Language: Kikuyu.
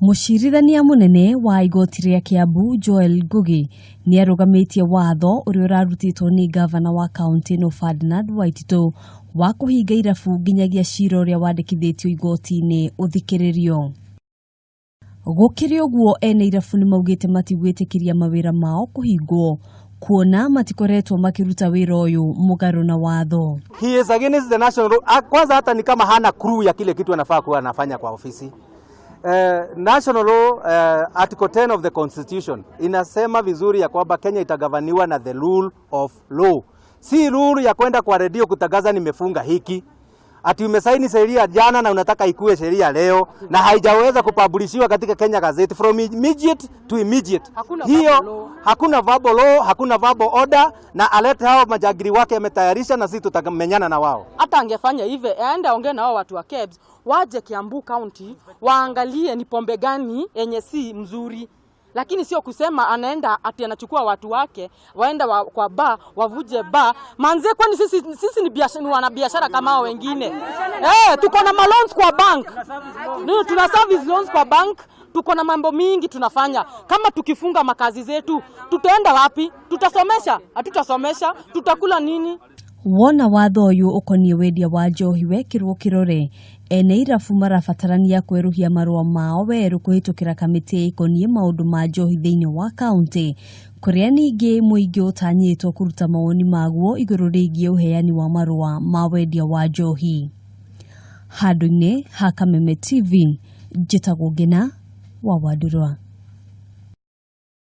Mũcirithania mũnene wa igoti rĩa Kiambu Joel Ngugi nĩ arũgamĩtie watho ũrĩa ũrarutĩtwo nĩ ngavana wa kaũntĩ ĩno Ferdinand Waititũ wa kũhinga irabu nginyagia cira ũrĩa wandĩkithĩtio igoti-inĩ ũthikĩrĩrio. Gũkĩrĩ ũguo ene irabu nĩ maugĩte matigwĩtĩkĩria mawĩra mao kũhingwo kuona matikoretwo makĩruta wĩra ũyũ mũgarũ na watho. He is against the national law. Ah, kwanza hata ni kama hana crew ya kile kitu anafaa kuwa anafanya kwa ofisi. National law, article 10 of the constitution inasema vizuri ya kwamba Kenya itagavaniwa na the rule of law, si rule ya kwenda kwa redio kutangaza nimefunga hiki. Ati umesaini sheria jana na unataka ikue sheria leo na haijaweza kupublishiwa katika Kenya Gazette from immediate to immediate. Hakuna Hiyo verbal law. Hakuna verbal law, hakuna verbal order, na alete hao majagiri wake ametayarisha na sisi tutamenyana na wao. Hata angefanya hivi, aende aongee na hao watu wa KEBS, waje Kiambu County waangalie ni pombe gani yenye si mzuri, lakini sio kusema anaenda ati anachukua watu wake waenda kwa bar wavuje bar manze. Kwani sisi ni wanabiashara kama hao wengine eh? Tuko na maloans kwa bank, ndio tuna service loans kwa bank, tuko na mambo mingi tunafanya. Kama tukifunga makazi zetu, tutaenda wapi? Tutasomesha? Hatutasomesha? Tutakula nini? Wona watho ũyũ ũkoniĩ wendia wa njohi wekĩrwo kĩrore, ene irabu marabatarania kwerũhia marũa mao werũ kũhĩtũkĩra kamĩtĩ ĩkoniĩ maũndũ ma njohi thĩinĩ wa kaũntĩ, kũrĩa ningĩ mũingĩ ũtanyĩtwo kũruta mawoni maguo igũrũ rĩgiĩ ũheani wa marũa ma wendia wa njohi. Handũ-inĩ ha Kameme TV, njĩtagwo Ngina wa Wandurwa.